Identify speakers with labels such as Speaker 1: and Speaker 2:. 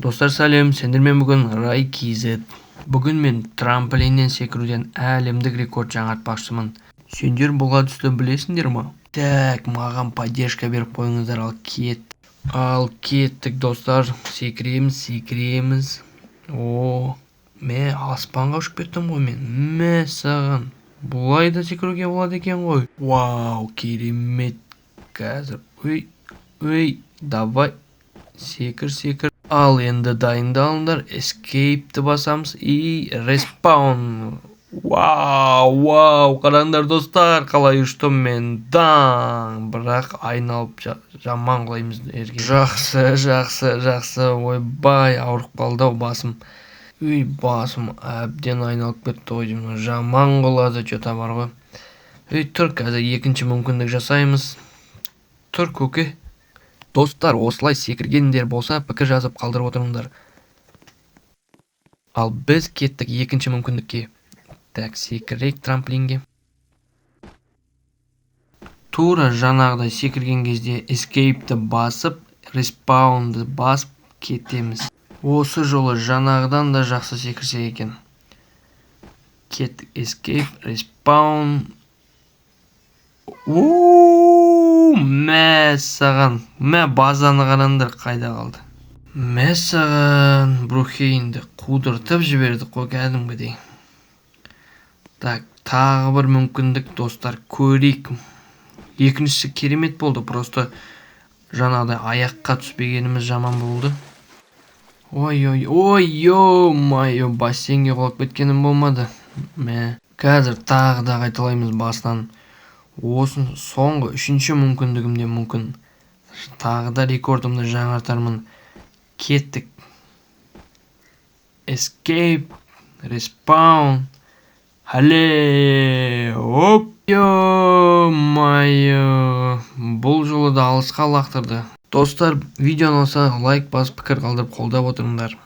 Speaker 1: Достар, сәлем! Сендермен бүгін Рай KZ. Бүгін мен трамплиннен секіруден әлемдік рекорд жаңартпақшымын. Сендер бұл әдісті білесіңдер ма? Так, маған поддержка беріп қойыңыздар. Ал кет, ал кеттік, достар! Секіреміз, секіреміз. О, мә, аспанға ұшып кеттім ғой мен! Мә саған! Бұлай да секіруге болады екен ғой! Вау, керемет! Қазір, ой, ой, давай, секір, секір! Ал енді дайындалыңдар. Escape-ті басамыз и respawn. Вау, вау, қараңдар, достар, қалай ұштым мен! Даң! Бірақ айналып жаман құлаймыз жерге. Жақсы, жақсы, жақсы! Ойбай, ауырып қалды ау басым! Үй, басым әбден айналып кетті ғой деймін. Жаман құлады че-то бар ғой. Ей, тұр, қазір екінші мүмкіндік жасаймыз. Тұр, көке! Достар, осылай секіргендер болса, пікір жазып қалдырып отырыңдар. Ал біз кеттік екінші мүмкіндікке. Так, секірейік трамплинге. Тура жаңағыдай секірген кезде escape-ті басып, respawn-ды басып кетеміз. Осы жолы жаңағыдан да жақсы секірсек екен. Кеттік! Escape, respawn. Мә саған, мә! Базаны қараңдар, қайда қалды! Мә саған! Брукхейвенді қудыртып жібердік қой кәдімгідей. Так, тағы бір мүмкіндік, достар, көрейік. Екіншісі керемет болды, просто жаңағыдай аяққа түспегеніміз жаман болды. Ой, ой, ой, ё-моё, бассейнге құлап кеткенім болмады. Мә, қазір тағы да қайталаймыз басынан. Осын соңғы, үшінші мүмкіндігімде мүмкін тағы да рекордымды жаңартармын. Кеттік! Escape, respawn, хале, оп! Ё-моё, бұл жолы да алысқа лақтырды. Достар, видео ұнаса, лайк басып, пікір қалдырып, қолдап отырыңдар.